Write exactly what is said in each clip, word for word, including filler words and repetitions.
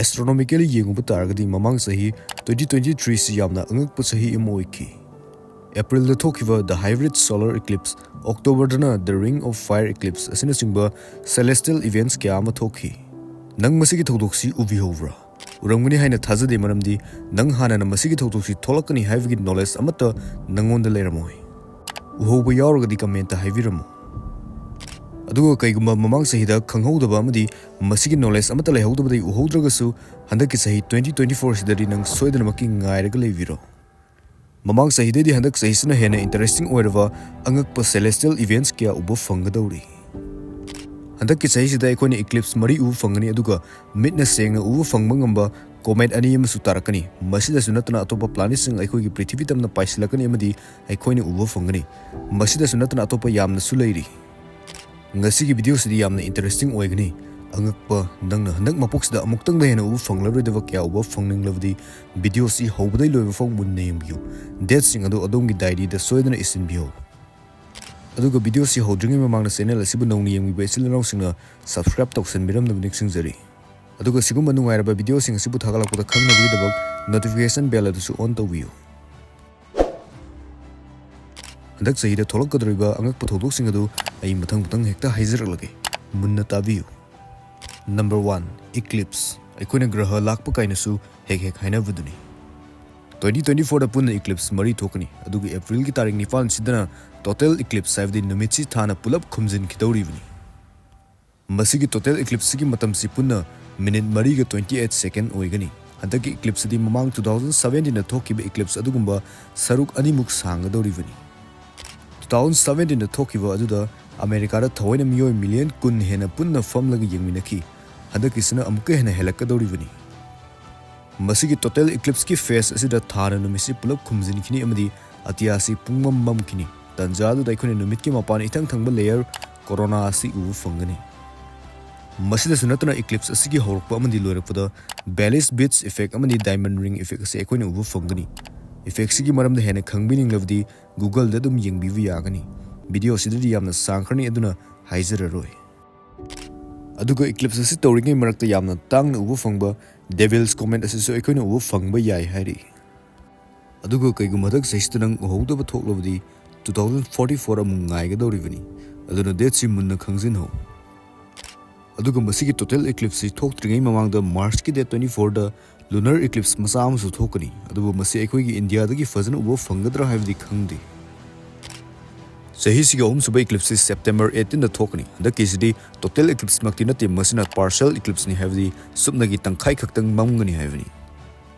ꯑꯦꯁꯇ꯭ꯔꯣꯅꯣꯃꯤꯀꯦꯜꯂꯤ ꯌꯦꯡꯉꯨꯕ ꯇꯥꯔꯒꯗꯤ, ꯃꯃꯥꯡ ꯆꯍꯤ twenty twenty-three ꯁꯤ ꯌꯥꯝꯅ ꯑꯉꯛꯄ ꯆꯍꯤ ꯑꯃ ꯑꯣꯏꯈꯤ꯫ ꯑꯦꯄ꯭ꯔꯤꯜꯗ ꯊꯣꯛꯈꯤꯕ The Hybrid Solar Eclipse, ꯑꯣꯛꯇꯣꯕꯔꯗꯅ The Ring of Fire Eclipse ꯑꯁꯤꯅꯆꯤꯡꯕ celestial events ꯀꯌꯥ ꯑꯃ ꯊꯣꯛꯈꯤ꯫ ꯅꯪ ꯃꯁꯤꯒꯤ ꯊꯧꯗꯣꯛꯁꯤ ꯎꯕꯤꯍꯧꯕ꯭ꯔꯥ? ꯎꯔꯝꯒꯅꯤ ꯍꯥꯏꯅ ꯊꯥꯖꯗꯦ, ꯃꯔꯝꯗꯤ ꯅꯪ ꯍꯥꯟꯅꯅ ꯃꯁꯤꯒꯤ ꯊꯧꯗꯣꯛꯁꯤ ꯊꯣꯛꯂꯛꯀꯅꯤ ꯍꯥꯏꯕꯒꯤ knowledge ꯑꯃꯠꯇ ꯅꯪꯉꯣꯟꯗ ꯂꯩꯔꯝꯃꯣꯏ꯫ ꯎꯍꯧꯕ ꯌꯥꯎꯔꯒꯗꯤ comment ꯍꯥꯏꯕꯤꯔꯝꯃꯨ꯫ ꯑꯗꯨꯒ ꯀꯩꯒꯨꯝꯕ ꯃꯃꯥꯡ ꯆꯍꯤꯗ ꯈꯪꯍꯧꯗꯕ ꯑꯃꯗꯤ ꯃꯁꯤꯒꯤ knowledge ꯑꯃꯠꯇ ꯂꯩꯍꯧꯗꯕꯗꯒꯤ ꯎꯍꯧꯗ꯭ꯔꯒꯁꯨ, ꯍꯟꯗꯛꯀꯤ ꯆꯍꯤ twenty twenty-four ꯁꯤꯗꯗꯤ ꯅꯪ ꯁꯣꯏꯗꯅꯃꯛꯀꯤ ꯉꯥꯏꯔꯒ ꯂꯩꯕꯤꯔꯣ꯫ ꯃꯃꯥꯡ ꯆꯍꯤꯗꯩꯗꯤ ꯍꯟꯗꯛ ꯆꯍꯤꯁꯤꯅ ꯍꯦꯟꯅ interesting ꯑꯣꯏꯔꯕ ꯑꯉꯛꯄ celestial events ꯀꯌꯥ ꯎꯕ ꯐꯪꯒꯗꯧꯔꯤ꯫ ꯍꯟꯗꯛꯀꯤ ꯆꯍꯤꯁꯤꯗ ꯑꯩꯈꯣꯏꯅ eclipse ꯃꯔꯤ ꯎꯕ ꯐꯪꯒꯅꯤ, ꯑꯗꯨꯒ ꯃꯤꯠꯅ ꯁꯦꯡꯅ ꯎꯕ ꯐꯪꯕ ꯉꯝꯕ comet ꯑꯅꯤ ꯑꯃꯁꯨ ꯇꯥꯔꯛꯀꯅꯤ꯫ ꯃꯁꯤꯗꯁꯨ ꯅꯠꯇꯅ ꯑꯇꯣꯞꯄ planetꯁꯤꯡ ꯑꯩꯈꯣꯏꯒꯤ ꯄ꯭ꯔꯤꯊꯤꯕꯤ ꯇꯝꯅ ꯄꯥꯏꯁꯤꯜꯂꯛꯀꯅꯤ ꯑꯃꯗꯤ ꯑꯩꯈꯣꯏꯅ ꯎꯕ ꯐꯪꯒꯅꯤ꯫ ꯃꯁꯤꯗꯁꯨ ꯅꯠꯇꯅ ꯑꯇꯣꯞꯄ ꯌꯥꯝꯅꯁꯨ ꯂꯩꯔꯤ꯫ ꯉꯁꯤꯒꯤ videoꯁꯤꯗꯤ ꯌꯥꯝꯅ interesting ꯑꯣꯏꯒꯅꯤ꯫ ꯑꯉꯛꯄ, ꯅꯪꯅ ꯍꯟꯗꯛ ꯃꯄꯣꯛꯁꯤꯗ ꯑꯃꯨꯛꯇꯪꯗ ꯍꯦꯟꯅ ꯎꯕ ꯐꯪꯂꯔꯣꯏꯗꯕ ꯀꯌꯥ ꯎꯕ ꯐꯪꯅꯤꯡꯂꯕꯗꯤ, videoꯁꯤ ꯍꯧꯕꯗꯩ ꯂꯣꯏꯕ ꯐꯥꯎ ꯃꯨꯟꯅ ꯌꯦꯡꯕꯤꯌꯨ꯫ Dateꯁꯤꯡ ꯑꯗꯨ ꯑꯗꯣꯝꯒꯤ diaryꯗ ꯁꯣꯏꯗꯅ ꯏꯁꯤꯟꯕꯤꯌꯨ꯫ ꯑꯗꯨꯒ videoꯁꯤ ꯍꯧꯗ꯭ꯔꯤꯉꯩ ꯃꯃꯥꯡꯗ channel ꯑꯁꯤꯕꯨ ꯅꯧꯅ ꯌꯦꯡꯕꯤꯕ ꯏꯆꯤꯜ ꯏꯅꯥꯎꯁꯤꯡꯅ subscribe ꯇꯧꯁꯟꯕꯤꯔꯝꯅꯕ ꯅꯤꯡꯁꯤꯡꯖꯔꯤ꯫ ꯑꯗꯨꯒ ꯁꯤꯒꯨꯝꯕ ꯅꯨꯡꯉꯥꯏꯔꯕ videoꯁꯤꯡ ꯑꯁꯤꯕꯨ ꯊꯥꯒꯠꯂꯛꯄꯗ ꯈꯪꯅꯕꯒꯤꯗꯃꯛ notification bell ꯑꯗꯨꯁꯨ on ꯇꯧꯕꯤꯌꯨ꯫ ꯍꯟꯗꯛ ꯆꯍꯤꯗ ꯊꯣꯛꯂꯛꯀꯗꯧꯔꯤꯕ ꯑꯉꯛꯄ ꯊꯧꯗꯣꯛꯁꯤꯡ ꯑꯗꯨ ꯑꯩ ꯃꯊꯪ ꯃꯊꯪ ꯍꯦꯛꯇ ꯍꯥꯏꯖꯔꯛꯂꯒꯦ, ꯃꯨꯟꯅ ꯇꯥꯕꯤꯌꯨ꯫ Number one, eclipse꯫ ꯑꯩꯈꯣꯏꯅ ꯒ꯭ꯔꯍ ꯂꯥꯛꯄ ꯀꯥꯏꯅꯁꯨ ꯍꯦꯛ ꯍꯦꯛ ꯍꯥꯏꯅꯕꯗꯨꯅꯤ꯫ Twenty twenty-fourꯗ ꯄꯨꯟꯅ eclipse ꯃꯔꯤ ꯊꯣꯛꯀꯅꯤ, ꯑꯗꯨꯒ ꯑꯦꯄ꯭ꯔꯤꯜꯒꯤ ꯇꯥꯔꯤꯛ ꯅꯤꯄꯥꯟꯁꯤꯗꯅ total eclipse, ꯍꯥꯏꯕꯗꯤ ꯅꯨꯃꯤꯠꯁꯤ ꯊꯥꯅ ꯄꯨꯂꯞ ꯈꯨꯝꯖꯤꯟꯈꯤꯗꯧꯔꯤꯕꯅꯤ꯫ ꯃꯁꯤꯒꯤ total eclipseꯁꯤꯒꯤ ꯃꯇꯝꯁꯤ ꯄꯨꯟꯅ minute ꯃꯔꯤꯒ twenty eight second ꯑꯣꯏꯒꯅꯤ꯫ ꯍꯟꯗꯛꯀꯤ eclipseꯁꯤꯗꯤ ꯃꯃꯥꯡ two thousand seventeenꯗ ꯊꯣꯛꯈꯤꯕ eclipse ꯑꯗꯨꯒꯨꯝꯕ ꯁꯔꯨꯛ ꯑꯅꯤꯃꯨꯛ ꯁꯥꯡꯒꯗꯧꯔꯤꯕꯅꯤ꯫ Two thousand seventeenꯗ ꯊꯣꯛꯈꯤꯕ ꯑꯗꯨꯗ ꯑꯃꯦꯔꯤꯀꯥꯗ ꯊꯑꯣꯏꯅ ꯃꯤꯑꯣꯏ million ꯀꯨꯟ ꯍꯦꯟꯅ ꯄꯨꯟꯅ ꯐꯝꯂꯒ ꯌꯦꯡꯃꯤꯟꯅꯈꯤ꯫ ꯍꯟꯗꯛꯀꯤꯁꯤꯅ ꯑꯃꯨꯛꯀ ꯍꯦꯟꯅ ꯍꯦꯜꯂꯛꯀꯗꯧꯔꯤꯕꯅꯤ꯫ ꯃꯁꯤꯒꯤ total eclipseꯀꯤ phase ꯑꯁꯤꯗ ꯊꯥꯅ ꯅꯨꯃꯤꯠꯁꯤ ꯄꯨꯂꯞ ꯈꯨꯝꯖꯤꯟꯈꯤꯅꯤ ꯑꯃꯗꯤ ꯑꯇꯤꯌꯥꯁꯤ ꯄꯨꯡꯃꯝ ꯃꯝꯈꯤꯅꯤ꯫ ꯇꯟꯖꯥ ꯑꯗꯨꯗ ꯑꯩꯈꯣꯏꯅ ꯅꯨꯃꯤꯠꯀꯤ ꯃꯄꯥꯟ ꯏꯊꯪ ꯊꯪꯕ layer, corona, ꯑꯁꯤ ꯎꯕ ꯐꯪꯒꯅꯤ꯫ ꯃꯁꯤꯗꯁꯨ ꯅꯠꯇꯅ, eclipse ꯑꯁꯤꯒꯤ ꯍꯧꯔꯛꯄ ꯑꯃꯗꯤ ꯂꯣꯏꯔꯛꯄꯗ Baily's Beads effect ꯑꯃꯗꯤ diamond ring effect ꯑꯁꯤ ꯑꯩꯈꯣꯏꯅ ꯎꯕ ꯐꯪꯒꯅꯤ꯫ Effectꯁꯤꯒꯤ ꯃꯔꯝꯗ ꯍꯦꯟꯅ ꯈꯪꯕꯤꯅꯤꯡꯂꯕꯗꯤ Googleꯗ ꯑꯗꯨꯝ ꯌꯦꯡꯕꯤꯕ ꯌꯥꯒꯅꯤ꯫ Video ꯑꯁꯤꯗꯗꯤ ꯌꯥꯝꯅ ꯁꯥꯡꯈ꯭ꯔꯅꯤ, ꯑꯗꯨꯅ ꯍꯥꯏꯖꯔꯔꯣꯏ꯫ ꯑꯗꯨꯒ ꯏꯀ꯭ꯂꯤꯞꯁ ꯑꯁꯤ ꯇꯧꯔꯤꯉꯩ ꯃꯔꯛꯇ ꯌꯥꯝꯅ ꯇꯥꯡꯅ ꯎꯕ ꯐꯪꯕ ꯗꯦꯚꯤꯜꯁ ꯀꯣꯃꯦꯠ ꯑꯁꯤꯁꯨ ꯑꯩꯈꯣꯏꯅ ꯎꯕ ꯐꯪꯕ ꯌꯥꯏ ꯍꯥꯏꯔꯤ꯫ ꯑꯗꯨꯒ ꯀꯩꯒꯨꯝꯕ ꯍꯟꯗꯛ ꯆꯍꯤꯁꯤꯗ ꯅꯪ ꯎꯍꯧꯗꯕ ꯊꯣꯛꯂꯕꯗꯤ, two thousand forty four ꯑꯃꯨꯛ ꯉꯥꯏꯒꯗꯧꯔꯤꯕꯅꯤ꯫ ꯑꯗꯨꯅ ꯗꯦꯠꯁꯤ ꯃꯨꯟꯅ ꯈꯪꯖꯤꯟꯍꯧ꯫ ꯑꯗꯨꯒ ꯃꯁꯤꯒꯤ ꯇꯣꯇꯦꯜ ꯏꯀ꯭ꯂꯤꯞꯁꯁꯤ ꯊꯣꯛꯇ꯭ꯔꯤꯉꯩ ꯃꯃꯥꯡꯗ ꯃꯥꯔꯆꯀꯤ ꯗꯦꯠ twenty fourꯗ ꯂꯨꯅꯔ ꯏꯀ꯭ꯂꯤꯞꯁ ꯃꯆꯥ ꯑꯃꯁꯨ ꯊꯣꯛꯀꯅꯤ꯫ ꯑꯗꯨꯕꯨ ꯃꯁꯤ ꯑꯩꯈꯣꯏꯒꯤ ꯏꯟꯗꯤꯌꯥꯗꯒꯤ ꯐꯖꯅ ꯎꯕ ꯐꯪꯒꯗ꯭ꯔꯥ ꯍꯥꯏꯕꯗꯤ ꯈꯪꯗꯦ꯫ ꯆꯍꯤꯁꯤꯒꯤ ꯑꯍꯨꯝꯁꯨꯕ ꯏꯀ꯭ꯂꯤꯞꯁꯁꯤ ꯁꯦꯞꯇꯦꯝꯕꯔ eighteenꯗ ꯊꯣꯛꯀꯅꯤ꯫ ꯍꯟꯗꯛꯀꯤꯁꯤꯗꯤ ꯇꯣꯇꯦꯜ ꯏꯀ꯭ꯂꯤꯞꯁꯃꯛꯇꯤ ꯅꯠꯇꯦ, ꯃꯁꯤꯅ ꯄꯥꯔꯁꯦꯜ ꯏꯀ꯭ꯂꯤꯞꯁꯅꯤ, ꯍꯥꯏꯕꯗꯤ ꯁꯨꯞꯅꯒꯤ ꯇꯪꯈꯥꯏ ꯈꯛꯇꯪ ꯃꯝꯒꯅꯤ ꯍꯥꯏꯕꯅꯤ꯫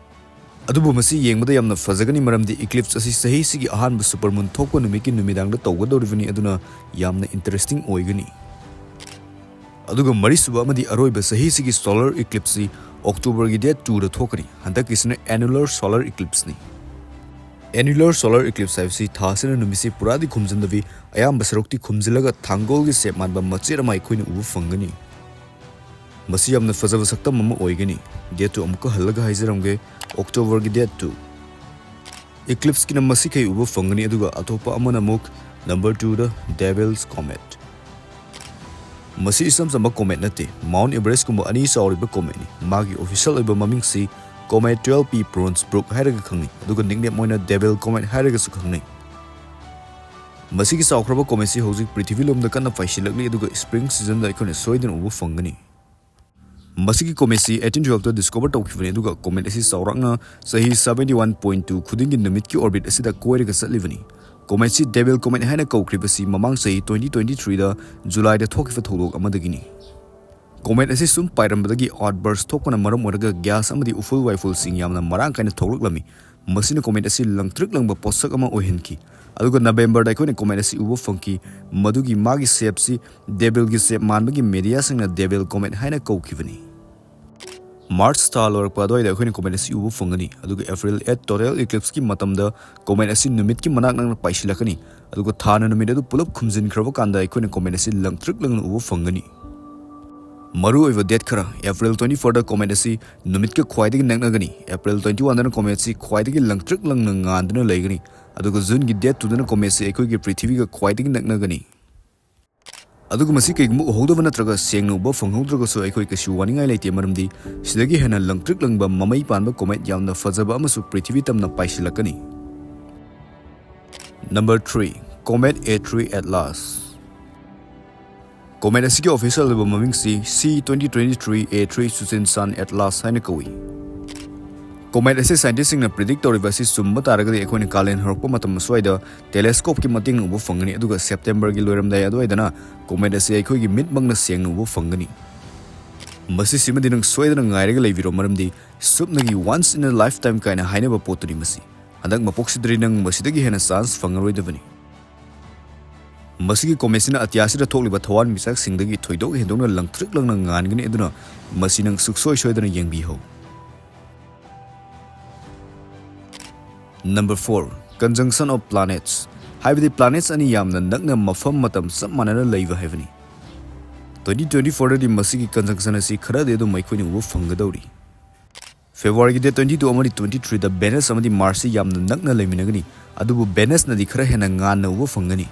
ꯑꯗꯨꯕꯨ ꯃꯁꯤ ꯌꯦꯡꯕꯗ ꯌꯥꯝꯅ ꯐꯖꯒꯅꯤ, ꯃꯔꯝꯗꯤ ꯏꯀ꯭ꯂꯤꯞꯁ ꯑꯁꯤ ꯆꯍꯤꯁꯤꯒꯤ ꯑꯍꯥꯟꯕ ꯁꯨꯄꯔꯃꯨꯟ ꯊꯣꯛꯄ ꯅꯨꯃꯤꯠꯀꯤ ꯅꯨꯃꯤꯗꯥꯡꯗ ꯇꯧꯒꯗꯧꯔꯤꯕꯅꯤ, ꯑꯗꯨꯅ ꯌꯥꯝꯅ ꯏꯟꯇꯔꯦꯁꯇꯤꯡ ꯑꯣꯏꯒꯅꯤ꯫ ꯑꯗꯨꯒ ꯃꯔꯤꯁꯨꯕ ꯑꯃꯗꯤ ꯑꯔꯣꯏꯕ ꯆꯍꯤꯁꯤꯒꯤ ꯁꯣꯂꯔ ꯏꯀ꯭ꯂꯤꯞꯁꯁꯤ ꯑꯣꯛꯇꯣꯕꯔꯒꯤ ꯗꯦꯠ twoꯗ ꯊꯣꯛꯀꯅꯤ꯫ ꯍꯟꯗꯛꯀꯤꯁꯤꯅ ꯑꯦꯅꯨꯂꯔ ꯁꯣꯂꯔ ꯏꯀ꯭ꯂꯤꯞꯁꯅꯤ꯫ ꯑꯦꯅꯨꯂꯔ ꯁꯣꯂꯔ ꯏꯀ꯭ꯂꯤꯞꯁ ꯍꯥꯏꯕꯁꯤ ꯊꯥꯁꯤꯅ ꯅꯨꯃꯤꯠꯁꯤ ꯄꯨꯔꯥꯗꯤ ꯈꯨꯝꯖꯤꯟꯗꯕꯤ, ꯑꯌꯥꯝꯕ ꯁꯔꯨꯛꯇꯤ ꯈꯨꯝꯖꯤꯜꯂꯒ ꯊꯥꯡꯒꯣꯜꯒꯤ ꯁꯦꯞ ꯃꯥꯟꯕ ꯃꯆꯦꯠ ꯑꯃ ꯑꯩꯈꯣꯏꯅ ꯎꯕ ꯐꯪꯒꯅꯤ꯫ ꯃꯁꯤ ꯌꯥꯝꯅ ꯐꯖꯕ ꯁꯛꯇꯝ ꯑꯃ ꯑꯣꯏꯒꯅꯤ꯫ ꯗꯦꯠꯇꯨ ꯑꯃꯨꯛꯀ ꯍꯜꯂꯒ ꯍꯥꯏꯖꯔꯝꯒꯦ, ꯑꯣꯛꯇꯣꯕꯔꯒꯤ ꯗꯦꯠ two꯫ ꯏꯀ꯭ꯂꯤꯞꯁꯀꯤꯅ ꯃꯁꯤꯈꯩ ꯎꯕ ꯐꯪꯒꯅꯤ, ꯑꯗꯨꯒ ꯑꯇꯣꯞꯄ ꯑꯃꯅ ꯑꯃꯨꯛ ꯅꯝꯕꯔ twoꯗ ꯗꯦꯚꯤꯜꯁ ꯀꯣꯃꯦꯠ꯫ ꯃꯁꯤ ꯏꯆꯝ ꯆꯝꯕ ꯀꯣꯃꯦꯠ ꯅꯠꯇꯦ, ꯃꯥꯎꯟ ꯑꯦꯚꯔꯦꯁꯀꯨꯝꯕ ꯑꯅꯤ ꯆꯥꯎꯔꯤꯕ ꯀꯣꯃꯦꯠꯅꯤ꯫ ꯃꯥꯒꯤ ꯑꯣꯐꯤꯁꯤꯌꯦꯜ ꯑꯣꯏꯕ ꯃꯃꯤꯡꯁꯤ ꯀꯣꯃꯦꯠ twelve P ꯕ꯭ꯔꯣꯟꯁ ꯕ꯭ꯔꯨꯛ ꯍꯥꯏꯔꯒ ꯈꯪꯅꯩ, ꯑꯗꯨꯒ ꯅꯤꯛꯅꯦꯝ ꯑꯣꯏꯅ ꯗꯦꯚꯤꯜ ꯀꯣꯃꯦꯠ ꯍꯥꯏꯔꯒꯁꯨ ꯈꯪꯅꯩ꯫ ꯃꯁꯤꯒꯤ ꯆꯥꯎꯈ꯭ꯔꯕ ꯀꯣꯃꯦꯠꯁꯤ ꯍꯧꯖꯤꯛ ꯄ꯭ꯔꯤꯊꯤꯕꯤ ꯂꯣꯝꯗ ꯀꯟꯅ ꯄꯥꯏꯁꯤꯜꯂꯛꯂꯤ, ꯑꯗꯨꯒ ꯁ꯭ꯄ꯭ꯔꯤꯡ ꯁꯤꯖꯟꯗ ꯑꯩꯈꯣꯏꯅ ꯁꯣꯏꯗꯅ ꯎꯕ ꯐꯪꯒꯅꯤ꯫ ꯃꯁꯤꯒꯤ ꯀꯣꯃꯦꯠꯁꯤ eighteen twelveꯇ ꯗꯤꯁꯀꯣꯚꯔ ꯇꯧꯈꯤꯕꯅꯤ, ꯑꯗꯨꯒ ꯀꯣꯃꯦꯠ ꯑꯁꯤ ꯆꯥꯎꯔꯥꯛꯅ ꯆꯍꯤ seventy one point two ꯈꯨꯗꯤꯡꯒꯤ ꯅꯨꯃꯤꯠꯀꯤ ꯑꯣꯔꯕꯤꯠ ꯑꯁꯤꯗ ꯀꯣꯏꯔꯒ ꯆꯠꯂꯤꯕꯅꯤ꯫ ꯀꯣꯃꯦꯠꯁꯤ ꯗꯦꯚꯤꯜ ꯀꯣꯃꯦꯠ ꯍꯥꯏꯅ ꯀꯧꯈ꯭ꯔꯤꯕꯁꯤ ꯃꯃꯥꯡ ꯆꯍꯤ twenty twenty threeꯗ ꯖꯨꯂꯥꯏꯗ ꯊꯣꯛꯈꯤꯕ ꯊꯧꯗꯣꯛ ꯑꯃꯗꯒꯤꯅꯤ꯫ ꯀꯣꯃꯦꯠ ꯑꯁꯤ ꯁꯨꯝ ꯄꯥꯏꯔꯝꯕꯗꯒꯤ ꯑꯥꯎꯠꯕꯔꯁ ꯊꯣꯛꯄꯅ ꯃꯔꯝ ꯑꯣꯏꯔꯒ ꯒ꯭ꯌꯥꯁ ꯑꯃꯗꯤ ꯎꯐꯨꯜ ꯋꯥꯏꯐꯨꯜꯁꯤꯡ ꯌꯥꯝꯅ ꯃꯔꯥꯡ ꯀꯥꯏꯅ ꯊꯣꯛꯂꯛꯂꯝꯃꯤ꯫ ꯃꯁꯤꯅ ꯀꯣꯃꯦꯠ ꯑꯁꯤ ꯂꯪꯇ꯭ꯔꯤꯛ ꯂꯪꯕ ꯄꯣꯠꯁꯛ ꯑꯃ ꯑꯣꯏꯍꯟꯈꯤ꯫ ꯑꯗꯨꯒ ꯅꯕꯦꯝꯕꯔꯗ ꯑꯩꯈꯣꯏꯅ ꯀꯣꯃꯦꯠ ꯑꯁꯤ ꯎꯕ ꯐꯪꯈꯤ, ꯃꯗꯨꯒꯤ ꯃꯥꯒꯤ ꯁꯦꯞꯁꯤ ꯗꯦꯚꯤꯜꯒꯤ ꯁꯦꯞ ꯃꯥꯟꯕꯒꯤ ꯃꯦꯗꯤꯌꯥꯁꯤꯡꯅ ꯗꯦꯚꯤꯜ ꯀꯣꯃꯦꯠ ꯍꯥꯏꯅ ꯀꯧꯈꯤꯕꯅꯤ꯫ ꯃꯥꯔꯆ ꯊꯥ ꯂꯣꯏꯔꯛꯄ ꯑꯗꯨꯋꯥꯏꯗ ꯑꯩꯈꯣꯏꯅ ꯀꯣꯃꯦꯠ ꯑꯁꯤ ꯎꯕ ꯐꯪꯒꯅꯤ, ꯑꯗꯨꯒ ꯑꯦꯄ꯭ꯔꯤꯜ eight ꯇꯣꯇꯦꯜ ꯏꯀ꯭ꯂꯤꯞꯁꯀꯤ ꯃꯇꯝꯗ ꯀꯣꯃꯦꯠ ꯑꯁꯤ ꯅꯨꯃꯤꯠꯀꯤ ꯃꯅꯥꯛ ꯅꯛꯅ ꯄꯥꯏꯁꯤꯜꯂꯛꯀꯅꯤ, ꯑꯗꯨꯒ ꯊꯥꯅ ꯅꯨꯃꯤꯠ ꯑꯗꯨ ꯄꯨꯂꯞ ꯈꯨꯝꯖꯤꯟꯈ꯭ꯔꯕ ꯀꯥꯟꯗ ꯑꯩꯈꯣꯏꯅ ꯀꯣꯃꯦꯠ ꯑꯁꯤ ꯂꯪꯇ꯭ꯔꯤꯛ ꯂꯪꯅ ꯎꯕ ꯐꯪꯒꯅꯤ꯫ ꯃꯔꯨꯑꯣꯏꯕ ꯗꯦꯠ ꯈꯔ: ꯑꯦꯄ꯭ꯔꯤꯜ twenty fourꯗ ꯀꯣꯃꯦꯠ ꯑꯁꯤ ꯅꯨꯃꯤꯠꯀ ꯈ꯭ꯋꯥꯏꯗꯒꯤ ꯅꯛꯅꯒꯅꯤ꯫ ꯑꯦꯄ꯭ꯔꯤꯜ twenty oneꯗꯅ ꯀꯣꯃꯦꯠꯁꯤ ꯈ꯭ꯋꯥꯏꯗꯒꯤ ꯂꯪꯇ꯭ꯔꯤꯛ ꯂꯪꯅ ꯉꯥꯟꯗꯨꯅ ꯂꯩꯒꯅꯤ, ꯑꯗꯨꯒ ꯖꯨꯟꯒꯤ ꯗꯦꯠ twoꯗꯅ ꯀꯣꯃꯦꯠꯁꯤ ꯑꯩꯈꯣꯏꯒꯤ ꯄ꯭ꯔꯤꯊꯤꯕꯤꯒ ꯈ꯭ꯋꯥꯏꯗꯒꯤ ꯅꯛꯅꯒꯅꯤ꯫ ꯑꯗꯨꯒ ꯃꯁꯤ ꯀꯩꯒꯨꯝꯕ ꯎꯍꯧꯗꯕ ꯅꯠꯇ꯭ꯔꯒ ꯁꯦꯡꯅ ꯎꯕ ꯐꯪꯍꯧꯗ꯭ꯔꯒꯁꯨ ꯑꯩꯈꯣꯏ ꯀꯩꯁꯨ ꯋꯥꯅꯤꯡꯉꯥꯏ ꯂꯩꯇꯦ, ꯃꯔꯝꯗꯤ ꯁꯤꯗꯒꯤ ꯍꯦꯟꯅ ꯂꯪꯇ꯭ꯔꯤꯛ ꯂꯪꯕ ꯃꯃꯩ ꯄꯥꯟꯕ ꯀꯣꯃꯦꯠ ꯌꯥꯝꯅ ꯐꯖꯕ ꯑꯃꯁꯨ ꯄ꯭ꯔꯤꯊꯤꯕꯤ ꯇꯝꯅ ꯄꯥꯏꯁꯤꯜꯂꯛꯀꯅꯤ꯫ Number three, Comet A three Atlas꯫ Comet ꯑꯁꯤꯒꯤ ꯑꯣꯐꯤꯁꯤꯌꯦꯜ ꯑꯣꯏꯕ ꯃꯃꯤꯡꯁꯤ C twenty twenty-three A three Tsutsusan Atlas ꯍꯥꯏꯅ ꯀꯧꯏ꯫ ꯀꯣꯃꯦꯠ ꯑꯁꯤ ꯁꯥꯏꯟꯇꯤꯁꯁꯤꯡꯅ ꯄ꯭ꯔꯤꯗꯤꯛ ꯇꯧꯔꯤꯕ ꯑꯁꯤ ꯆꯨꯝꯕ ꯇꯥꯔꯒꯗꯤ ꯑꯩꯈꯣꯏꯅ ꯀꯥꯂꯦꯟ ꯍꯧꯔꯛꯄ ꯃꯇꯝ ꯑꯁ꯭ꯋꯥꯏꯗ ꯇꯦꯂꯦꯁꯀꯣꯞꯀꯤ ꯃꯇꯦꯡꯅ ꯎꯕ ꯐꯪꯒꯅꯤ, ꯑꯗꯨꯒ ꯁꯦꯞꯇꯦꯝꯕꯔꯒꯤ ꯂꯣꯏꯔꯝꯗꯥꯏ ꯑꯗꯨꯋꯥꯏꯗꯅ ꯀꯣꯃꯦꯠ ꯑꯁꯤ ꯑꯩꯈꯣꯏꯒꯤ ꯃꯤꯠꯃꯛꯅ ꯁꯦꯡꯅ ꯎꯕ ꯐꯪꯒꯅꯤ꯫ ꯃꯁꯤꯁꯤꯃꯗꯤ ꯅꯪ ꯁꯣꯏꯗꯅ ꯉꯥꯏꯔꯒ ꯂꯩꯕꯤꯔꯣ, ꯃꯔꯝꯗꯤ ꯁꯨꯞꯅꯒꯤ once in a lifetime ꯀꯥꯏꯅ ꯍꯥꯏꯅꯕ ꯄꯣꯠꯇꯨꯅꯤ ꯃꯁꯤ꯫ ꯍꯟꯗꯛ ꯃꯄꯣꯛꯁꯤꯗꯗꯤ ꯅꯪ ꯃꯁꯤꯗꯒꯤ ꯍꯦꯟꯅ ꯆꯥꯟꯁ ꯐꯪꯉꯔꯣꯏꯗꯕꯅꯤ꯫ ꯃꯁꯤꯒꯤ ꯀꯣꯃꯦꯠꯁꯤꯅ ꯑꯇꯤꯌꯥꯁꯤꯗ ꯊꯣꯛꯂꯤꯕ ꯊꯋꯥꯟꯃꯤꯆꯥꯛꯁꯤꯡꯗꯒꯤ ꯊꯣꯏꯗꯣꯛ ꯍꯦꯟꯗꯣꯛꯅ ꯂꯪꯇ꯭ꯔꯤꯛ ꯂꯪꯅ ꯉꯥꯟꯒꯅꯤ, ꯑꯗꯨꯅ ꯃꯁꯤ ꯅꯪ ꯁꯨꯛꯁꯣꯏ ꯁꯣꯏꯗꯅ ꯌꯦꯡꯕꯤꯍꯧ꯫ Number four, Conjunction of Planets, ꯍꯥꯏꯕꯗꯤ planets ꯑꯅꯤ ꯌꯥꯝꯅ ꯅꯛꯅ ꯃꯐꯝ ꯃꯇꯝ ꯆꯞ ꯃꯥꯟꯅꯅ ꯂꯩꯕ ꯍꯥꯏꯕꯅꯤ꯫ Twenty twenty-fourꯗꯗꯤ ꯃꯁꯤꯒꯤ conjunction ꯑꯁꯤ ꯈꯔꯗꯤ ꯑꯗꯨꯝ ꯑꯩꯈꯣꯏꯅ ꯎꯕ ꯐꯪꯒꯗꯧꯔꯤ꯫ ꯐꯦꯕ꯭ꯔꯨꯋꯥꯔꯤꯒꯤ date twenty-two ꯑꯃꯗꯤ twenty-threeꯗ Venus ꯑꯃꯗꯤ Marsꯁꯤ ꯌꯥꯝꯅ ꯅꯛꯅ ꯂꯩꯃꯤꯟꯅꯒꯅꯤ, ꯑꯗꯨꯕꯨ Venusꯅꯗꯤ ꯈꯔ ꯍꯦꯟꯅ ꯉꯥꯟꯅ ꯎꯕ ꯐꯪꯒꯅꯤ꯫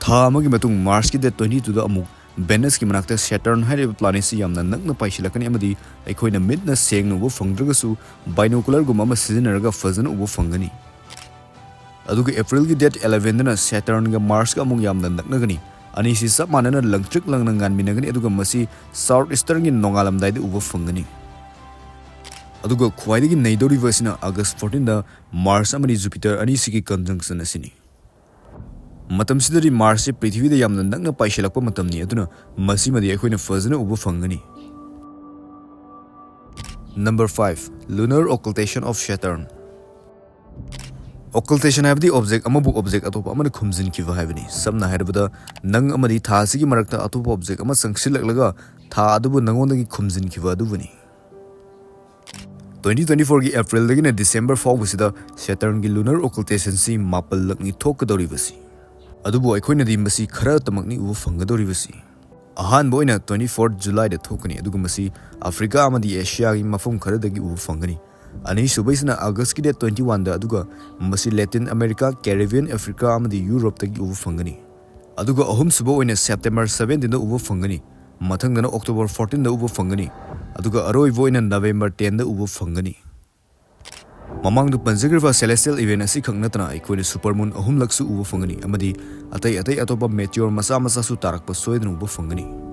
ꯊꯥ ꯑꯃꯒꯤ ꯃꯇꯨꯡ Marchꯀꯤ date twenty-twoꯗ ꯑꯃꯨꯛ Venusꯀꯤ ꯃꯅꯥꯛꯇ Saturn ꯍꯥꯏꯔꯤꯕ planetꯁꯤ ꯌꯥꯝꯅ ꯅꯛꯅ ꯄꯥꯏꯁꯤꯜꯂꯛꯀꯅꯤ, ꯑꯃꯗꯤ ꯑꯩꯈꯣꯏꯅ ꯃꯤꯠꯅ ꯁꯦꯡꯅ ꯎꯕ ꯐꯪꯗ꯭ꯔꯒꯁꯨ binocularꯒꯨꯝꯕ ꯑꯃ ꯁꯤꯖꯤꯟꯅꯔꯒ ꯐꯖꯅ ꯎꯕ ꯐꯪꯒꯅꯤ꯫ ꯑꯗꯨꯒ Aprilꯒꯤ date elevenꯗꯅ Saturnꯒ Marsꯀ ꯑꯃꯨꯛ ꯌꯥꯝꯅ ꯅꯛꯅꯒꯅꯤ꯫ ꯑꯅꯤꯁꯤ ꯆꯞ ꯃꯥꯟꯅꯅ ꯂꯪꯇ꯭ꯔꯤꯛ ꯂꯪꯅ ꯉꯥꯟꯃꯤꯟꯅꯒꯅꯤ, ꯑꯗꯨꯒ ꯃꯁꯤ South Easternꯒꯤ ꯅꯣꯡꯉꯥꯜꯂꯝꯗꯥꯏꯗ ꯎꯕ ꯐꯪꯒꯅꯤ꯫ ꯑꯗꯨꯒ ꯈ꯭ꯋꯥꯏꯗꯒꯤ ꯅꯩꯗꯧꯔꯤꯕ ꯑꯁꯤꯅ August fourteenꯗ Mars ꯑꯃꯗꯤ Jupiter ꯑꯅꯤꯁꯤꯒꯤ conjunction ꯑꯁꯤꯅꯤ꯫ ꯃꯇꯝꯁꯤꯗꯗꯤ Marsꯁꯤ ꯄ꯭ꯔꯤꯊꯤꯕꯤꯗ ꯌꯥꯝꯅ ꯅꯛꯅ ꯄꯥꯏꯁꯤꯜꯂꯛꯄ ꯃꯇꯝꯅꯤ, ꯑꯗꯨꯅ ꯃꯁꯤꯃꯗꯤ ꯑꯩꯈꯣꯏꯅ ꯐꯖꯅ ꯎꯕ ꯐꯪꯒꯅꯤ꯫ Number five, Lunar Occultation of Saturn꯫ Occultation ꯍꯥꯏꯕꯗꯤ object ꯑꯃꯕꯨ object ꯑꯇꯣꯞꯄ ꯑꯃꯅ ꯈꯨꯝꯖꯤꯟꯈꯤꯕ ꯍꯥꯏꯕꯅꯤ꯫ ꯁꯝꯅ ꯍꯥꯏꯔꯕꯗ, ꯅꯪ ꯑꯃꯗꯤ ꯊꯥ ꯑꯁꯤꯒꯤ ꯃꯔꯛꯇ ꯑꯇꯣꯞꯄ object ꯑꯃ ꯆꯪꯁꯤꯜꯂꯛꯂꯒ ꯊꯥ ꯑꯗꯨꯕꯨ ꯅꯉꯣꯟꯗꯒꯤ ꯈꯨꯝꯖꯤꯟꯈꯤꯕ ꯑꯗꯨꯕꯨꯅꯤ꯫ Twenty twenty-fourꯒꯤ Aprilꯗꯒꯤꯅ December ꯐꯥꯎꯕꯁꯤꯗ Saturnꯒꯤ lunar occultationꯁꯤ ꯃꯥꯄꯜꯂꯛꯅꯤ ꯊꯣꯛꯀꯗꯧꯔꯤꯕꯁꯤ꯫ ꯑꯗꯨꯕꯨ ꯑꯩꯈꯣꯏꯅꯗꯤ ꯃꯁꯤ ꯈꯔꯇꯃꯛꯅꯤ ꯎꯕ ꯐꯪꯒꯗꯧꯔꯤꯕꯁꯤ꯫ ꯑꯍꯥꯟꯕ ꯑꯣꯏꯅ twenty-fourth Julyꯗ ꯊꯣꯛꯀꯅꯤ, ꯑꯗꯨꯒ ꯃꯁꯤ Africa ꯑꯃꯗꯤ Asiaꯒꯤ ꯃꯐꯝ ꯈꯔꯗꯒꯤ ꯎꯕ ꯐꯪꯒꯅꯤ꯫ ꯑꯅꯤꯁꯨꯕꯩꯁꯤꯅ Augustꯀꯤ date twenty-oneꯗ, ꯑꯗꯨꯒ ꯃꯁꯤ Latin America, Caribbean, Africa ꯑꯃꯗꯤ Europeꯇꯒꯤ ꯎꯕ ꯐꯪꯒꯅꯤ꯫ ꯑꯗꯨꯒ ꯑꯍꯨꯝꯁꯨꯕ ꯑꯣꯏꯅ September seventeenꯗ ꯎꯕ ꯐꯪꯒꯅꯤ꯫ ꯃꯊꯪꯗꯅ October fourteenꯗ ꯎꯕ ꯐꯪꯒꯅꯤ꯫ ꯑꯗꯨꯒ ꯑꯔꯣꯏꯕ ꯑꯣꯏꯅ November tenꯗ ꯎꯕ ꯐꯪꯒꯅꯤ꯫ ꯃꯃꯥꯡꯗ ꯄꯟꯖꯈ꯭ꯔꯤꯕ celestial event ꯑꯁꯤꯈꯛ ꯅꯠꯇꯅ ꯑꯩꯈꯣꯏꯅ supermoon ꯑꯍꯨꯝꯂꯛꯁꯨ ꯎꯕ ꯐꯪꯒꯅꯤ ꯑꯃꯗꯤ ꯑꯇꯩ ꯑꯇꯩ ꯑꯇꯣꯞꯄ meteor ꯃꯆꯥ ꯃꯆꯥꯁꯨ ꯇꯥꯔꯛꯄ ꯁꯣꯏꯗꯅ ꯎꯕ ꯐꯪꯒꯅꯤ꯫